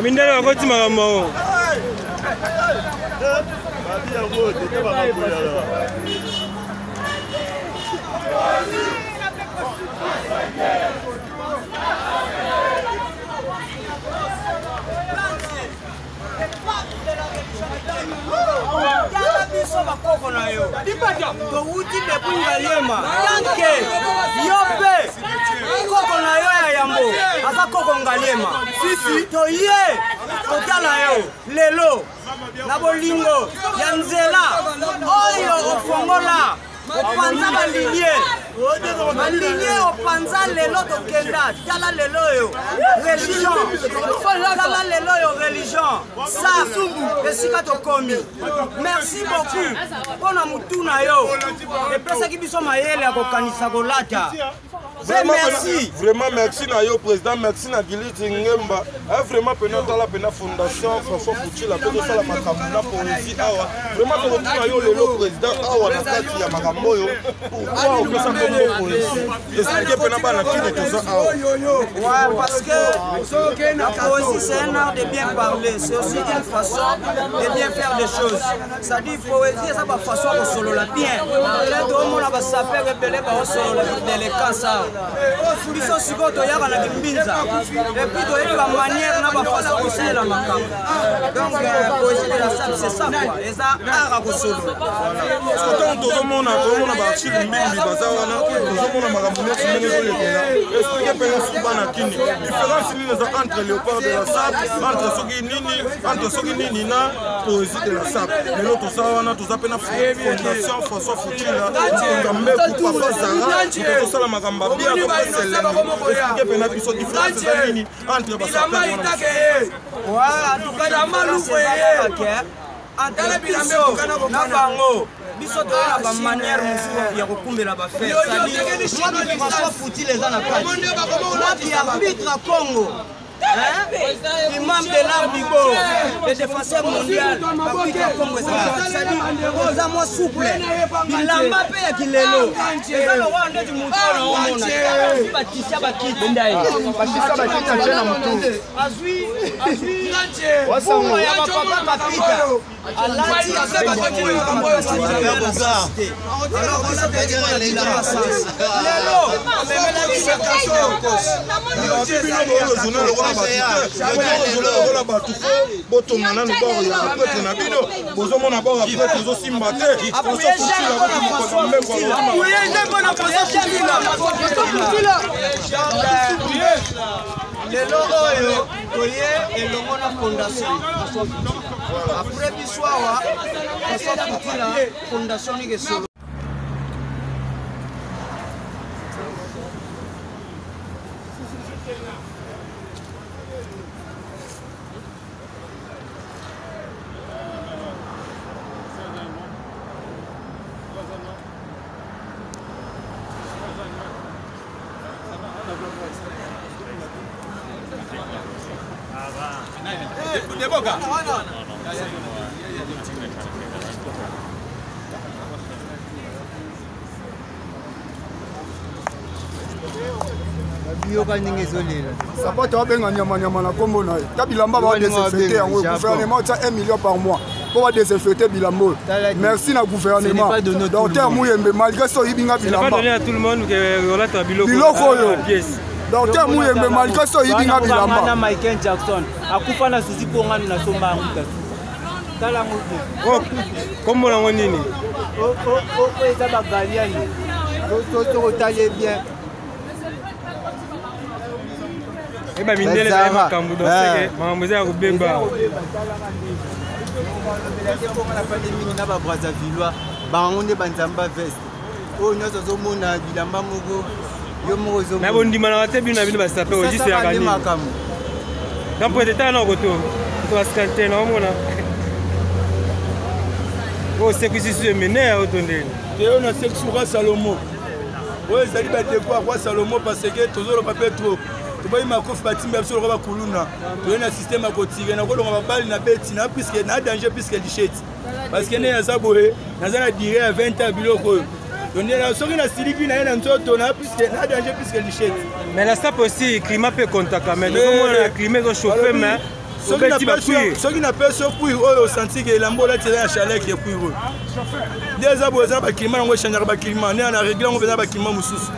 Mindele bakoti makambo yango. Tala biso bakoko na yo towuti depuis Ngaliema tanke yo mpe koko na yo ya yambo aza koko Ngaliema sisi toye kotala yo lelo na bolingo ya nzela oyo ofongola opanza balinie balinie opanza lelo tokenda tala lelo oyo religion tala lelo oyo religion sa esika tokomi merci beaucoup mpo na motu na yo epesaki biso mayele ya kokanisa kolata Vraiment, merci. Vraiment merci na yo président, merci na Giliti Ngemba. Eh, vraiment pena tala pena fondation François Futila pe tosala makambo na poésie awa. Vraiment tokotuna yo lelo président awa na kati ya makambo oyo. Pourquoi opesa kombo poésie? Expliquer pena bana kini toza awa. Ouais, parce que la poésie c'est un art de bien parler, c'est aussi une façon de bien faire des choses. C'est-à-dire poésie eza ba façon ya kosolola bien. Lelo toomona ba sapeur ebele baosolola délinquance awa. Biso sikoyo toyaka na kimbinza et puis toyebi ba manière na ba façon kosalela makambo. Donc euh, poésie de la sape c'est ça quoi. Eza art ya kosolola. Ntango tozomona tozomona ba archive mbimbi baza wana tozomona makambo nyonso ndenge ezolekela explike mpenza soki bana kini différence nini eza entre léopard de la sape entre soki nini entre soki nini na poésie de la sape lelo toza wana toza mpe na fondation françois futila mokonzi mbeku papa zara moto azosala makambo ya bien azopesa elengi explike mpena biso différence eza nini entre basapeur wana biso na bango biso toye na bamanière mosusu ya kokumbela bafere françois futile eza na kati wapi arbitre congo Hein? Imam de l'art Bibo, le défenseur mondial, Afrika Congo eza mwa souple bilamba mpe ya kilelo eza lokola ndeti motu oyo omona azwi batisia bakiti azwi azwi ya bapapa kapita alati lokola bato fo botonga nanu bor ya pretre na bino bozomona bor ya pretre ezosimba te lelo oyo toye elongo na fondation Après biso awa François Futila fondation Nike Solo. Yoka ndenge ezolela sapato abenga nyamanyama na nkombo na ye ta bilamba badesinfecte yango gouvernement otya 1 million par mois mpo badesinfecte bilamba oyo merci na gouvernement docteur muyembe malgré so oyibi nga bilamba biloko oyo docteur muyembe malgré so oyibi nga bilamba na Michael Jackson akufa na susi mpo nganu nasomba yango kasi tala yango oh, kombo nango nini oyo eza bagaliani soki otali bien. Eba mindele ba makambo donc c'est que makambo eza ya kobeba. Mingi na babrazzavillois bango nde banzamba veste oyo nyonso ozomona bilamba moko yo moko ozomona. Na bondimanaka te bino na bino basape ojisi ya nini makambo. Donc peut-être tala na koto to baskante na omona oyo osekwisi su emene ya oto ndeni te oyo nasekisi roi Salomo oyo ezali badeko ya roi Salomo parce que tozoloba mpe trop toboyi makofi batimba biso lokola bakuluna toye na systeme ya kotire nakolonga babali na beti na puisque na danger puisque lisheti parce que nde naza boye naza na dire ya 20 ans biloko oyo donc soki nasiliki na ye na nzoto na puisque na danger puisque lisheti. Mais la sape aussi climat mpe kontaka mais tozomona na climat ezochauffe mais soki napesi yo cuir oyo osanti ke elamba olati eza ya chaleur ke cuir oyo nde eza boye eza na baclima yango echangeaka baclima nde na regle yango mpenza baclima mosusu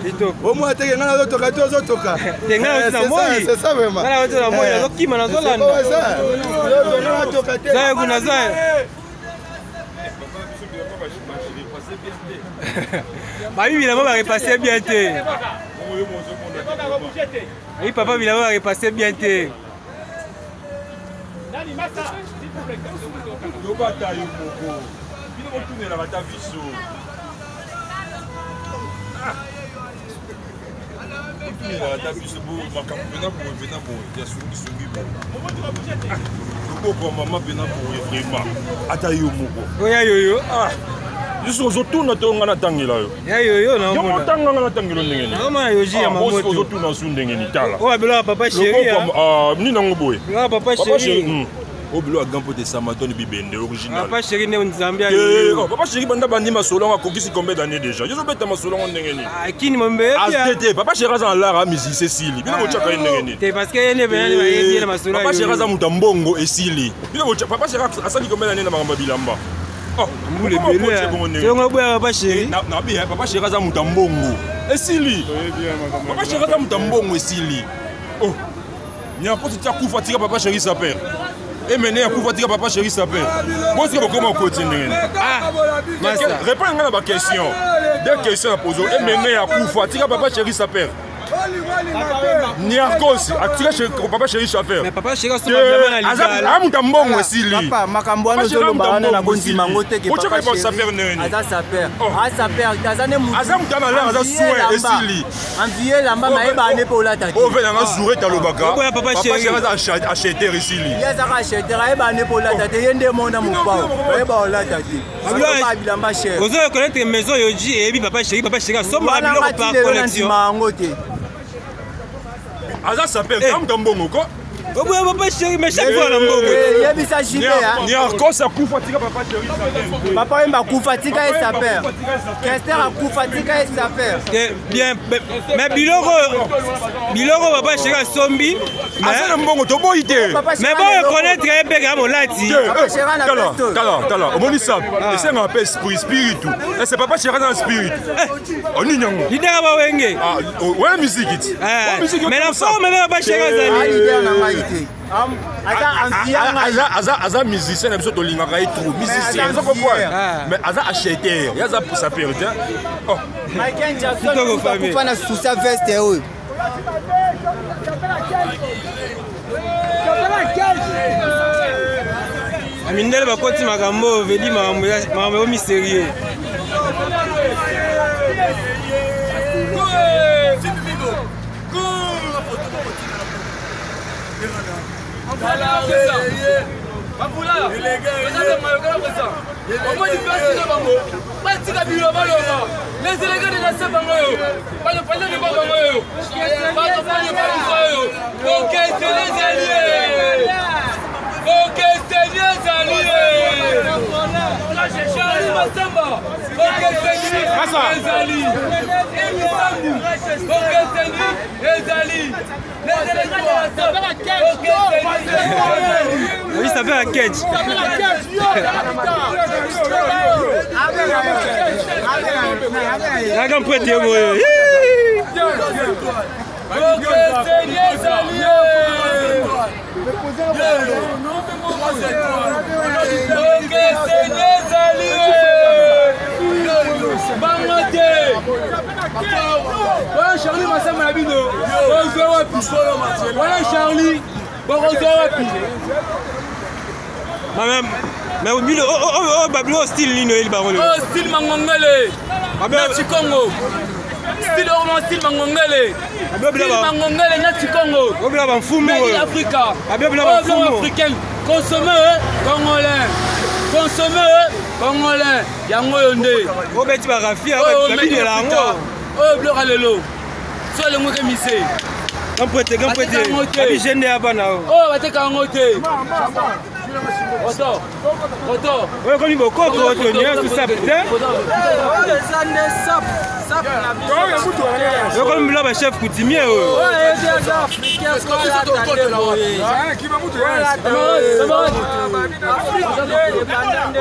omona teke ngai nazotoka te ozotoka nazokima nazolanda babi bilamba barepasse bien te oui papa bilamba barepasse bien te. Yobata yo moko bino botunelaka ata biso botunelaka ata biso bo makambo mpena boye mpena boye ya songisongi boye loboko ya mama mpena boye vraiment ata yo moko oya yoyo biso ozotuna to nga natangela yo ya yoyo naomona otanga nga natangela ndenge nini naomona yoji ya mamoto ozotuna su ndenge nini tala oyo abelaka papa chéri nini nango boye biloko papa chéri oyo biloko ya grand pote samatone bibende original papa chéri nde nzambe ya yoyo papa chéri banda bandi masolo yango akokisi combien d'année déjà yo ozobeta masolo yango ndenge nini kini mombe te papa chéri aza na lara musicien esili bino botyaka ye ndenge nini te parce que ye nde benani bayebi ye na masolo papa chéri aza moto ya mbongo esili bino papa chéri asali combien d'année na makambo ya bilamba mbula ebele songo boya papa chéri nabi papa chéri aza moto ya mbongo esili papa chéri aza moto ya mbongo esili oh nyakosi ti akufa tika papa chéri saper emene akufa tika papa chéri saper bosika bokoma okoti ndenge nini réponds nga na baquestion deux questions na pozo emene akufa tika papa chéri saper Niarkos atika papa chéri chauffeur. Mais papa chéri aza moto ya mbongo esili. Papa makambo wana ozoloba wana na kondima yango te ke papa chéri aza saper. Aza saper aza ne mutu. Aza moto ya malheur aza soin esili. Envier lamba mayeba ane mpe olata te. Oyo nanga zoure talobaka. Papa chéri aza acheteur esili. Ye azaka acheteur ayeba ane mpe olata te ye nde mona mopao ayeba olata te. Azoba bilamba cher. Ozo reconnaître maison yoji eyebi papa chéri papa chéri asombaka biloko par collection. Yango te. Aza saper amuta mbongo ko. Oboya papa chéri mais chaque fois na mbongo. Yebisa JB Niarkos akufa tika papa chéri saper. Papa Wemba akufa tika ye saper. Kester akufa tika ye saper. Bien mais biloko biloko papa chéri asombi aza na mbongo toboyi te. Mais bon reconnaître ye mpe kaka molati. Tala tala tala omoni sa esengaka mpe esprit spiritu. Ese papa chéri aza na spiritu. Onini yango. Leader bawenge. Wana musique ti. Mais na forme mpe papa chéri azali. Leader na ngai te. Aza musicien na biso tolingaka ye trop musicien oza comprendre mais aza acheteur ye aza sapeur te. Michael Jackson akufa na susa veste oyo. Mindele bakoti makambo oyo vedi makambo ekomi sérieux. Batika biloba loba les élégants de la bango oyo bato de bango oyo bato biso oyo bokeseni ezali bokeseni ezali Charlie Masamba bokeseni ezali Emisambu bokeseni ezali. Oui, ça fait un catch. Yaka prêtre boye. Bango te. Wana Charlie Masamba na bino. Bozwa wapi? Wana Charlie bokozwa wapi? Mais bino oyo babilo style nini oyeli bango lelo? Oyo style mangongele. Na Chikongo. Style oyo ma style mangongele. Style mangongele na Chikongo. Obila ba mfumu. Made in Africa. Abila ba mfumu. Africaine. Consommer congolais. Consommer congolais. Yango oyo nde. Obeti ba rafia babidela yango. Oyo biloko ya lelo. So elongo ke mise. Gamprete gamprete. Abi jeune ya bana oyo. Oyo bateka yango te. Roto. Roto. Oyo komi bokoko to nyonso sape te. Oyo eza nde sape. Sape na biso. Oyo komi bila ba chef coutumier oyo. Oyo eza africain kolata nde boye. Afrique nde ebanda nde.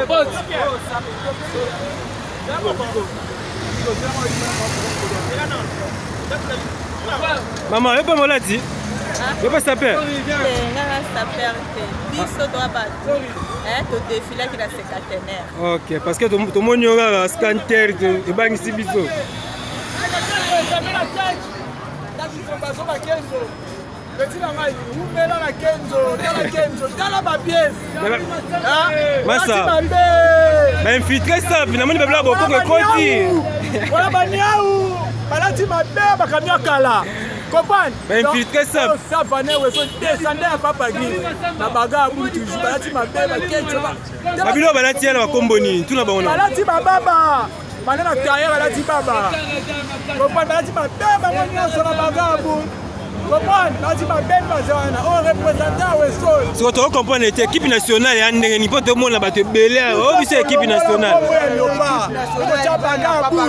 Mama, yo mpe molati? Yo mpe saper? Nga na saper te. Biso toa bato todefilaki na cinquantenaire. Ok, parce que tomoni yo kaka scanter ebangisi biso. Petit na ngai umela na kenzo tala kenzo tala bapiese masa bainfiltre sapi namoni babila bokoko ekoti wana baniau balati mabe bakambi ya kala comprendre bainfiltre sapi savane weso descende ya papa gi na baga ya butu balati mabe bakenzo babilo balati yana bakombo nini tuna bango balati bababa banda na carrière alati baba comprendre balati mabe bango nyonso na bagabu comprendre balati mabe baza wana oyo représentant wesol soko toko comprendre te équipe nationale ya ndenge nini mpo tomona bato ebele oyo biso équipe nationale otya bagabu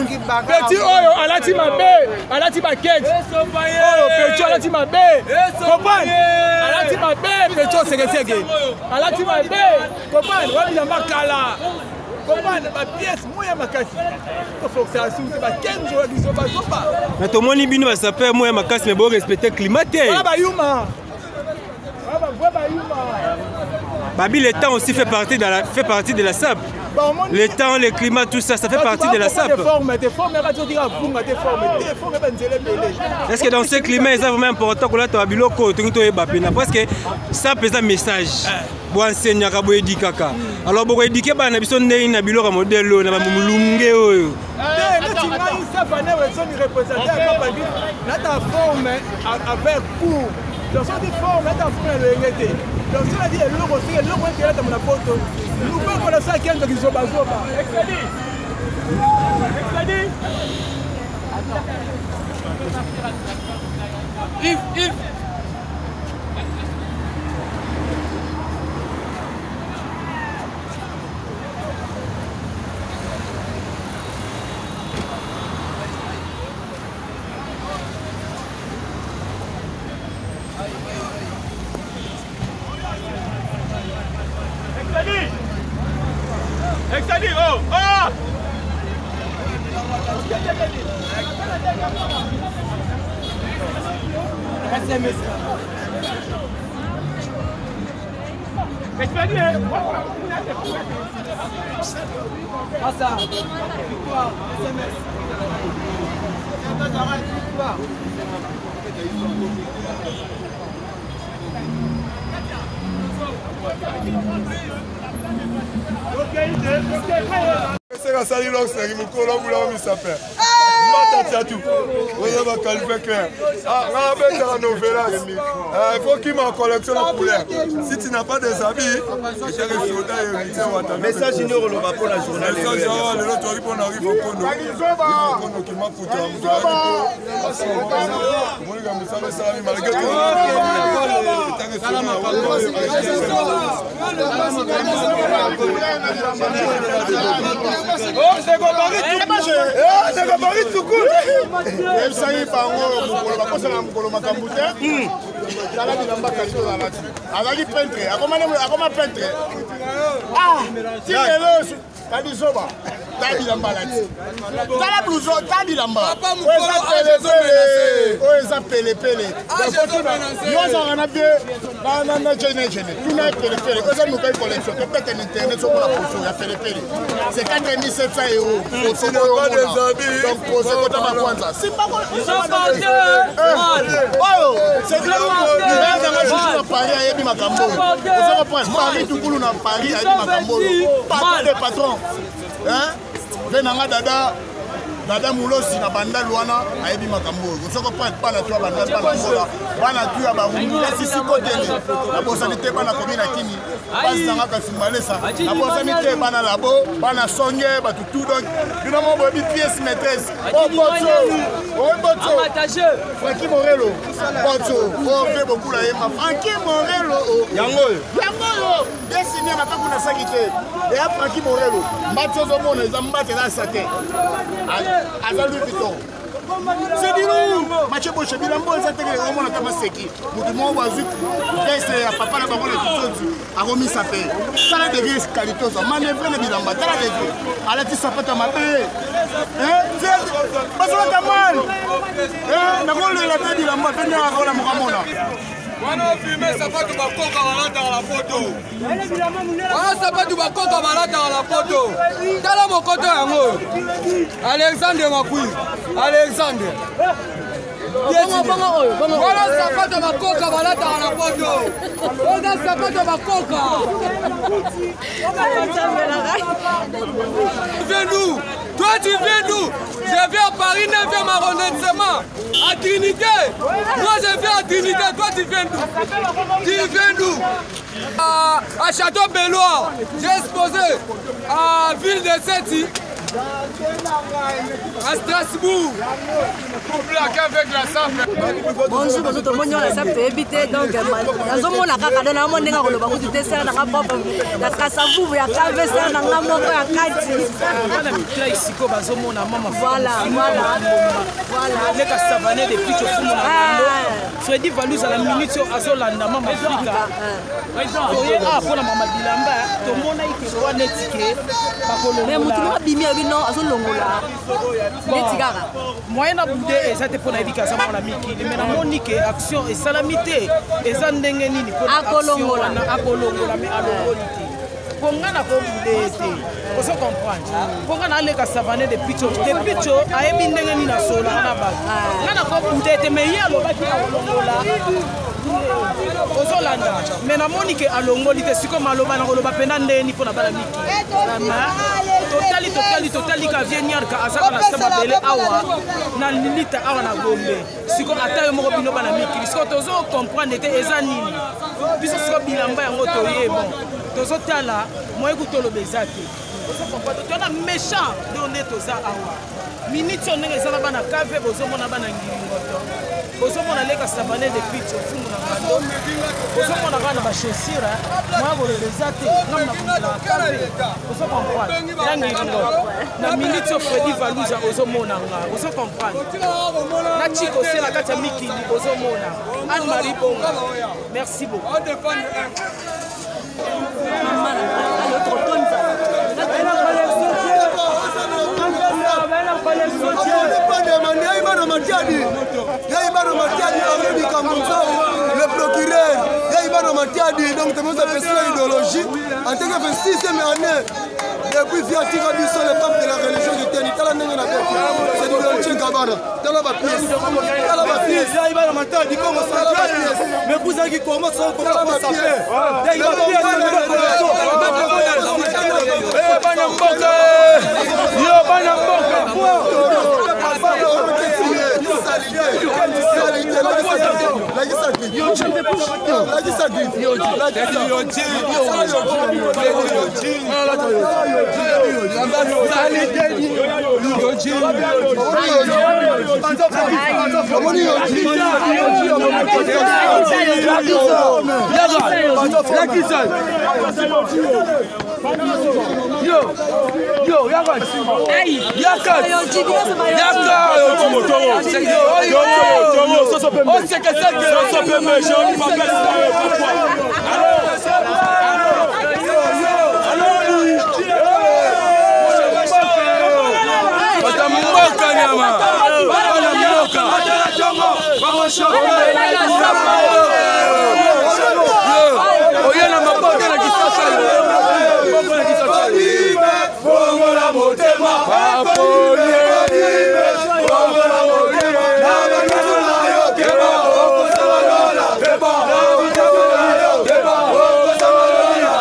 petit oyo alati mabe alati bakete oyo petit alati mabe comprendre alati mabe petit osekeseke alati mabe comprendre wabilamba kala comprendre bapièce moya makasi tofokisaka suku te bakenzo ya kizobazoba na tomoni bino basaper moya makasi me borespecte climat te wana bayuma wana bavrai bayuma Babi, le temps aussi fait partie de la, fait partie de la SAP. Le temps, le climat, tout ça, ça fait partie de la SAP. Est-ce que dans ce climat, c'est vraiment important que là, tu as biloko, tu as parce que ça pèse un message. Boenseignaka boédikaka alors bokoédike bana na biso ndenge na biloko ya modele oyo na bamolunge oyo te neti ngai savane wesoni représente ya papa bi nata forme avec cours donc soki forme nata forme na loyenge te donc soki nati eloko soki eloko ete elata mona poto nouveau kola sa kenzo kizobazoba excedi excedi Yves, Yves. Extadi! Oh! Oh! SMS. Passa. Victoire. SMS. Victoire. Eseka asali loxnaki mokolo abula misape mbata tiatu oza baqualife clair nga abetaka novelas faut kima collection na couleur si tu n'as pas des habits eteke soda héritier wata message nini okoloba mpo na journal message awa lelo toyaki mpo na rive okondo rive okondo kimakuta moto ayaki mpo omonika mosala esalami malgré etake soda yebisaki bango mokolo bakosala mokolo makambo te tala bilamba kasi ozalaki azalaki peintre akoma peintre ti lelo. Kadi zoba. Ta bilamba alati. Tala blouson, ta bilamba. Oyo eza pelepele. Oyo eza pelepele. Yo ozalaka na bie na jene jene. Tuna pelepele. Oyo eza nouvelle collection. Tobeta na internet sokola poso ya pelepele. C'est 4700 euros. Poso oyo omona. Donc poso ekota makwanza. Simba ko. Oyo, c'est nanga juju na Paris ayebi makambo oyo. Ozo comprendre? Paris tukulu na Paris ayebi makambo oyo. Patron de patron. Hein? Ve nanga dada dada mulosi na bandal wana ayebi makambo oyo ozo comprendre bana tu ya bandal bana mbola bana tu ya barumbu kotele nabosani te bana komi na kini basanga kasi malesa nabosani te bana labo bana songe bato tout donc bino moko boyebi pièce maîtresse obotso obotso franki morelo botso ope bokula yema franki morelo yango oyo yango oyo desine mapaku na saki te eya franki morelo mbati ozomona eza mbati eza sate aza louis vuitton c'est du lourd mathieu boshe bilambo eza teke omona ata maseki moto moko azwi veste ya papa na bango na kisonzi akomisa mpe tala degre qualité ozwa manevre na bilamba tala degre alati sapato ya mabe bazolata mal nakolela te bilamba mpe ndenge akola mokamona wana ofilme sapatu bakoka balataka na poto wana sapatu bakoka balataka na poto tala mokoto yango alexandre makui alexandre wana sapato bakoka balataka na poto oza sapato bakoka viens d'où Toi, tu viens d'où Je viens à Paris, 9e arrondissement, à Trinité. Moi, je viens à Trinité. Toi, tu viens d'où Tu viens d'où à, à Château Belloir, j'ai exposé à Ville de Seti, à Strasbourg. Avec la sape. Bonjour, bonjour, tomoni oyo la sape toyebi te donc nazomona kaka do naomona ndenge akoloba kutu te sere nanga propre na kasavubu ya kave sere nanga moko ya kati bana miklai sikoyo bazomona mama voilà voilà voilà leka savane de picho fumu na ngando Freddy Valuz à la minute oyo azolanda mama Afrika toye awa mpo na mama bilamba tomonaki ke lowa neti ke bakolongola motu moko abimi abi non azolongola neti kaka moyen na bude eza te mpo nayebi ke aza mwana mikili mai namoni ke action esalami te eza ndenge nini mpo akolongola akolongola mai alongoli te mpo nga nakobude ye te ozo comprendre mpo nga naleka savane de picho de picho ayebi ndenge nini asolaka na bato nga nakobude te mai ye alobaki akolongola ozolanda me namoni ke alongoli te sikoyo maloba nakoloba mpenza ndeni mpo na bana miki totali totali totali ka vie niarka azaka na se mabele awa na lilita awa na gombe sikoyo ata yo moko bino bana mikili sikoyo tozo comprendre te eza nini biso sikoyo bilamba yango toye bon tozotala moye kutu oloba eza te ozo comprendre toza na méchant nde nde toza awa miniti oyo ndenge eza na bana kave bozomona bana ngiringoto bozomona leka savane de pitch ofumu na ngando bozomona kaka na bachaussure moya koloba eza te ngamnakave ozo comprendre na ngiringoto na miniti oyo fredi valuza ozomona nga ozo comprendre na chiko se na kati ya mikili ozomona anne marie bonga merci beaucoup. Bana Matiadi, Yayi Bana Matiadi, Henri Bikambo le procureur, Yayi Bana Matiadi, donc tout le monde idéologie, en tant que 26e année, depuis Viatika biso le pape de la religion chrétienne, tala ndenge na beti, c'est du Dolce Gabbana, tala ba pièces, tala ba pièces, Yayi Bana Matiadi, Congo central, mais vous avez comment ça, comment ça fait, Yayi Bana Eh bana mboka yo bana mboka Yo, yo, yakat. Yakat. Yakat. motema. Bongola motema. Na bandusu na yo keba okosala lola. Keba na bandusu na yo keba okosala lola.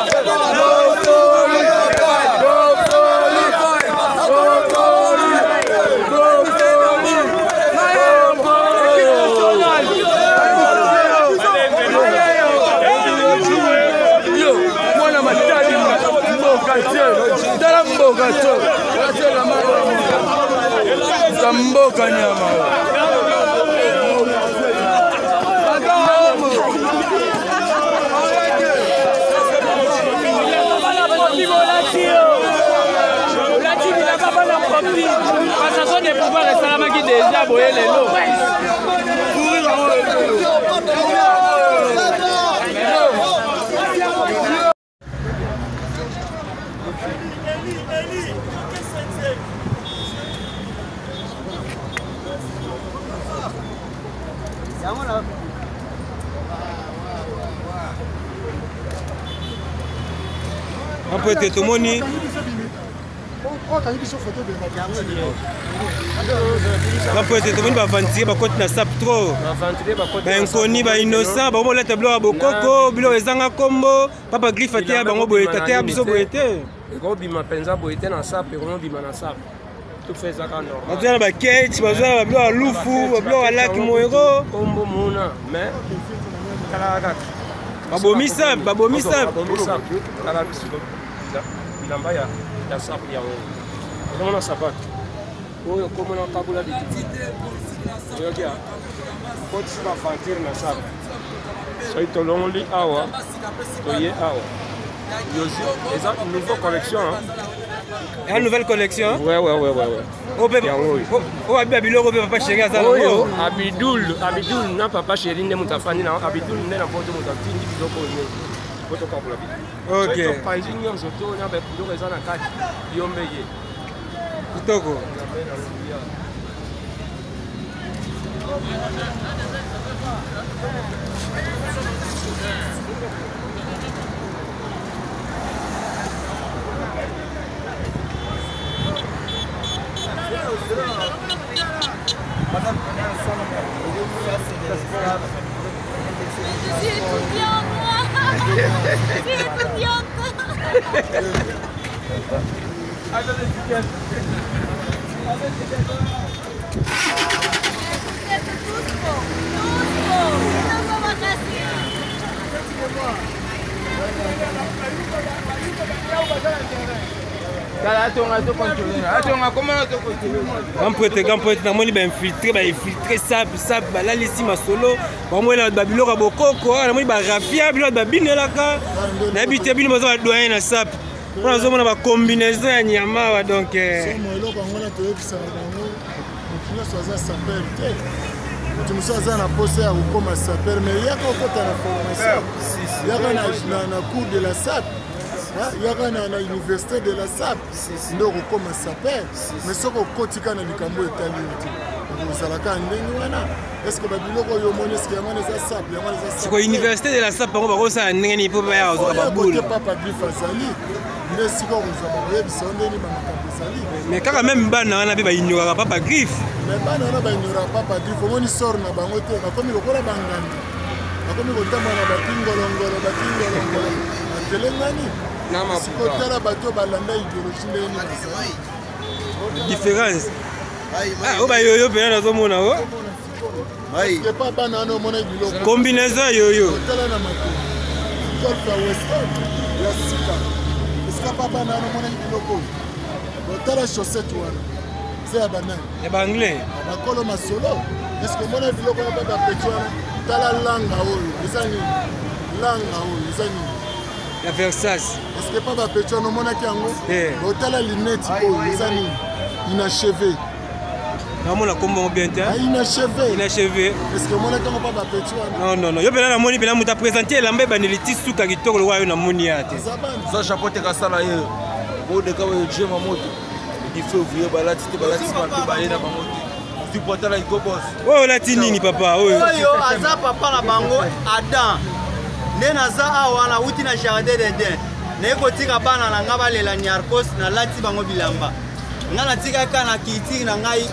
Mwana Matadi, mboka te, tala mboka te, za mboka nyama. Olati bilamba bana kopi, passation de pouvoir esalamaki deja boye lelo. Mpo ete tomoni mpo ete tomoni baaventurier bakoti na sap trop, bainkoni, bainnocent bakomolata biloko ya bokoko, biloko ezanga nkombo. Papa Griffe ateya bango boye, tateya biso boye te. Ekobima mpenza boye te na sap, ekomobima na sap tout fait, ezaka normal. Bazoya na baketch, bazoya na babiloko ya lufu, babiloko ya laki moero. Kombo mona, mais tala kaka. Babomi sap, babomi sap. Babomi sap. Tala bilamba ya sap yango, ozomona sapato oyo komona kabula bitiki, oyoki kotisi baventure na sap. Soki tolongoli awa, toye awa, eza nouveau collection. Ya nouvelle collection. Ouais, ouais, ouais, ouais, ouais. Oyo abiba biloko mpe papa chéri aza. Oyo Abidul, Abidul na papa chéri nde moto afandi na Abidul nde na poto, moto atindi biloko oyo po tokabola bino. Topanzi nyonso to na biloko eza na kati, yo mbeye. Kitoko. Je suis étudiante, moi. Je suis étudiante. Vous êtes tous beaux, tous beaux. Makasi. Grand prêtre, grand prêtre, namoni bainfiltré, bainfiltré sap sap, balalisi masolo, bamoyela babiloko ya bokoko. Namoni barafia, biloko babinelaka, nayebi te bino baza badoyen na sap, mpo nazomona bacombinaison ya nyama awa, donc somo eloko yango wana toyebisaka bango, motu nyonso aza saper te. Moto mosusu aza na posa ya kokóma saper, mais yaka okota na formation, yaka na cours de la sap, yaka na université de la sap nde okokóma saper. Mais soki okotika na likambo etali yo te, okozalaka ndenge wana. Est-ce babiloko oyo omoni, est-ce yango wana eza sap? Yango wana eza siko université de la sap yango bakosala ndenge nini mpo baya kozwaka baboule? Papa Griffe azali nde esika okozwa, bakoyebisa yo ndeni bamakambo ezali. Mais kaka même bana wana mpe baignoraka papa Griffe. Mais bana wana baignoraka papa Griffe, omoni sort na bango te, bakomi lokola bangandi, bakomi kotambola na bakingolongolo, bakingolongolo batelengani. Sikotala bato balanda idéologie ndenge nini bazali. Différence oyo bayoyo mpena nazomona o. Epa bana wana omona biloko. Combinaison ya yoyo. Otala na makolo, golf ya Weston ya sika, esika pa bana wana omonaki biloko oyo. Otala chaussette wana, eza ya banani? Ya baanglais. Bakolo masolo, est-ce omona biloko wana pa bapeti wana? Tala langa oyo eza nini? Langa oyo eza nini? Ya Versace. Est-ce pa bapeti wana omonaki yango? Otala lunette oyo eza nini? Inachevé. Namona kombo bien te. Inachevé. Inachevé. Est-ce que omonaki yango pa bapeti wana? Non, non, non, yo mpena namoni mpena moto aprésente elamba ebandeli ti suka kitoko lokola yo, namoni ya te. Za chapeau te kasala ye bodeka oyo jema moto edi février, balati te, balati mpe baye na bango te, supportala Igobos. Oyo olati nini, papa oyo? Oyo aza papa na bango Adam, nde naza awa, nauti na jardin d'Eden. Naye kotika bana na ngai balela Niarcos, nalati bango bilamba. Ngai natikaki kaka na culture na ngai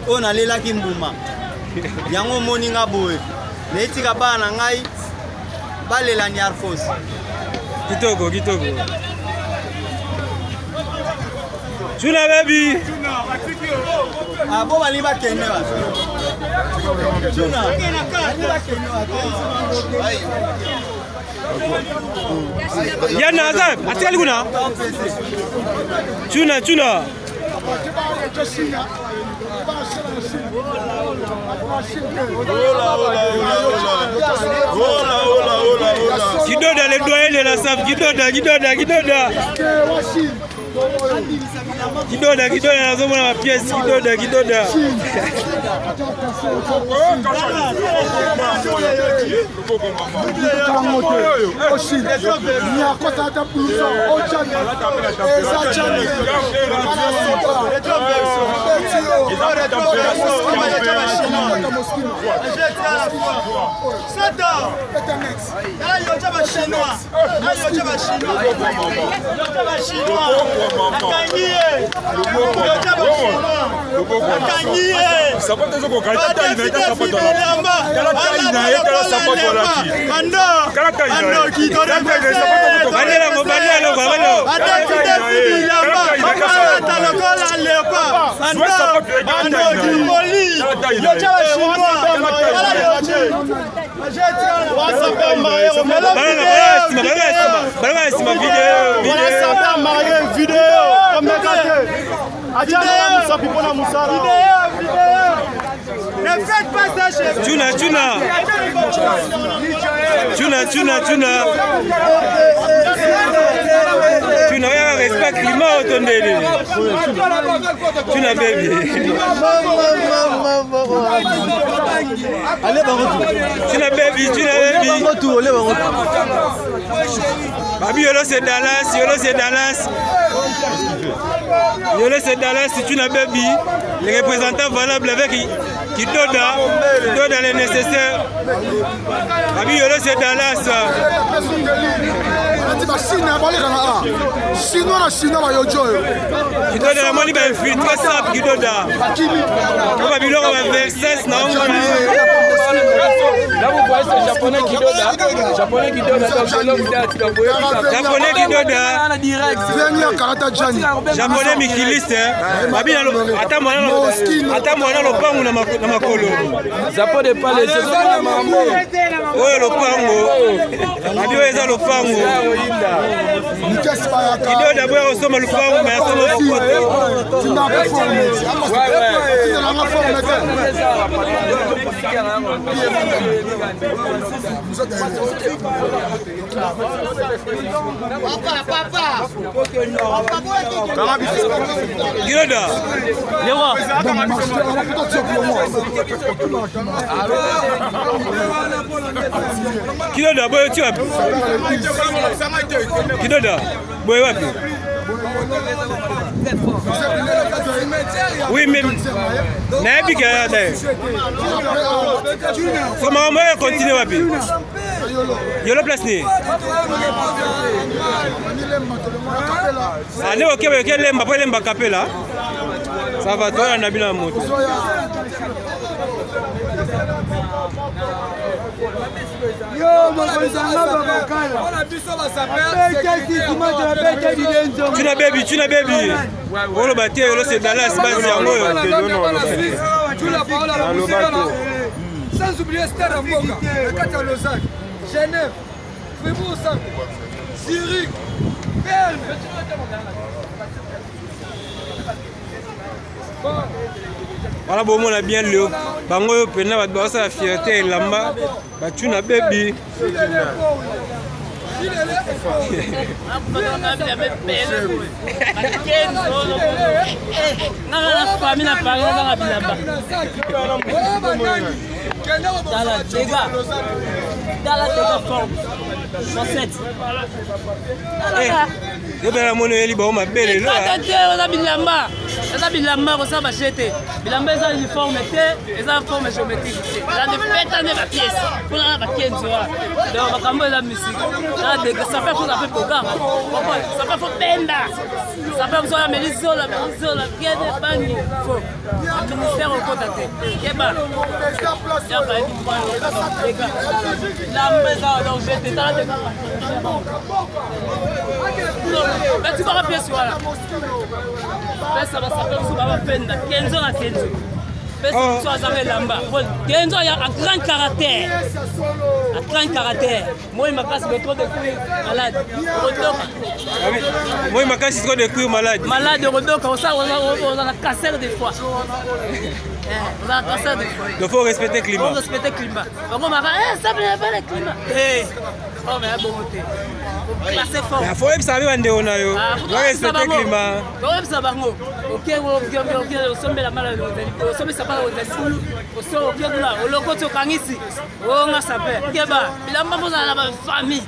oyo nalelaki mbuma. Yango omoni nga boye. Naye tika bana na ngai balela Niarcos. Kitoko, kitoko. Tuna baby. Ah, bo balingi bakende ba. Tuna. Balingi bakende ba. Yana aza atikali kuna. Tuna tuna. Kidoda le doyen de la SAF, Kidoda, Kidoda, Kidoda. Kidoda, Kidoda nazomona ba pièce, Kidoda, Kidoda. Sapato ezokoka ata tai na ye ta sapato alati tala tai na ye tala sapato alati tala tai na ye tala tai na ye sapato Bandelango, bandelango, bandelango. Ne faites pas ça chez vous. Tuna, tuna. Tuna, tuna, tuna. Tuna, oyaka respect climat oyo to ndeni. Tuna baby. Tuna baby, tuna baby. Babi yolo c'est Dallas, yolo c'est Dallas. Yolo c'est Dallas, tuna baby. Les représentants valables avec Kidoda, Kidoda le nécessaire. Babi yolo c'est Dallas. Ati bachine balekaka a chinois na chinois bayojo oyo Kidoda namoni ba infiltré sap Kidoda. Po ba biloko ba Versace na ongo. Là, vous voyez ce japonais qui donne, japonais qui donne, donc longue date, donc vous voyez Japonais qui donne. Venia karata jani. Japonais mikiliste. Babi na ata mwana ata mwana lopango na makolo. Zapo de pale, Oyo lopango. Babi oyo eza lopango. Kidoda boya kosomba lopango mais asomba lokote. Kidoda. Kidoda boye ti wapi? Kidoda boye wapi? Oui, mais nayebi ke aya te. So makambo oyo continue wapi? Yolo place nini? Ane oke oke lemba po elemba kapela. Ça va toyanda bino ya moto. Tuna baby, tuna baby. Oloba te, olo c'est Dallas base yango oyo. Sans oublier Stade Mboka, na kati ya Lausanne, Genève, Fribourg Centre, Zurich, Berne. Voilà bomona bien leo bango oyo mpenza bato bazosala fierté elamba batuna bebi Tala dega. Tala dega forme. Chaussette. Tala. Yo mpe namoni oyeli bango mabe lelo. Mikate te, eza bilamba. Eza bilamba kosala baje te. Bilamba eza uniforme te, eza forme géométrique te. Eza nde peta nde bapièce. Mpona na bakenzi wana. Donc makambo eza misiki. Eza degre, ça fait faut ça fait bogar. Ça fait faut benda. Ça fait faut ameli zola, ameli zola, kende bangi. Faut. Ministère okota te. Keba. Yaka yebi mwana. Bilamba eza danger te, tala te. Batikaka pièce wana. Pesa basape mosusu babapenda kenzo na kenzo. Pesa mosusu azanga elamba. Kenzo a grand caractère. A grand caractère. Moi makasi mais trop de cuir malade. Okodoka. Moi makasi trop de cuir malade. Malade okodoka osala ozala cancer des fois. Ozala cancer des fois. Donc faut respecter climat. Faut respecter climat. Bakomaka eh ça pas le climat. Eh. Oh mais bongo te. Classe fort. Faut oyebisa mpe bandeko na yo. Respecter climat. Oyebisa bango. Oke oke osombela mala osombisa mala ozali kulu. Oso oke kuna olokoti okangisi. Onga sape. Keba bilamba fozala na ba famille.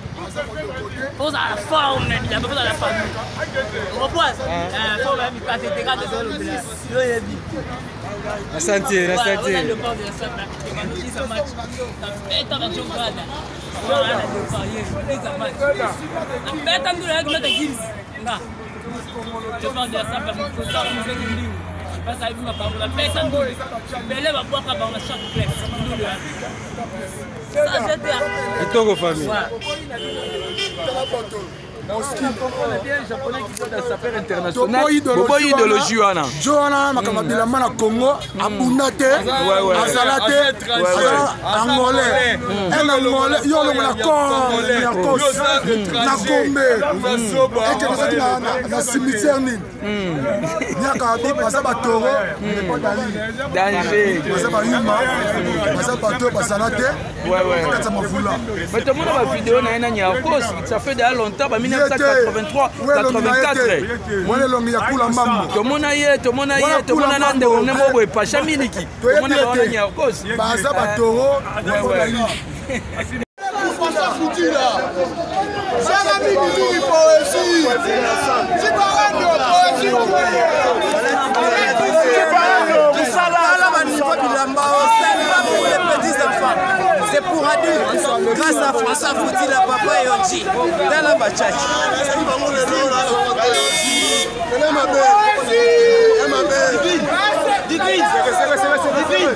Fozala na forme bilamba fozala na famille. Okopoise. Forme ya mikate te kaka ezolobela. Yo yebi. Asante, asante. Beta ndula yake meta gims nga. Je parle de la sape basa yebi makambo na beta ndula bele babwaka bango na chaque club ndula ça j'étais kitoko famille. Boboyi idéologie wana. Jo wana makambo ya bilamba na Congo abunda te, azala te, azala angolais, un angolais yo olongola corps na Gombe ekende soki na cimetière nini miaka abi baza batoro danger, baza bayuma, baza bato bazala te na kati ya mavula. Mais tomona bavideo na ye na Niarkos, ça fait déjà longtemps, ba 1983 84. Wana elongi ya kula mbambo. Tomona ye, tomona ye, tomona na ndeko ne moko boye Pacha Miliki, tomona bango na Niarkos. Baza batoro. Zala mingi mingi poésie. Cibarando poésie. Tala ba niveau bilamba c'est pas pour les petits enfants. C'est pour adultes. Grâce à François Foutila, papa Yonji. Tala ba chachi. Divine. Divine.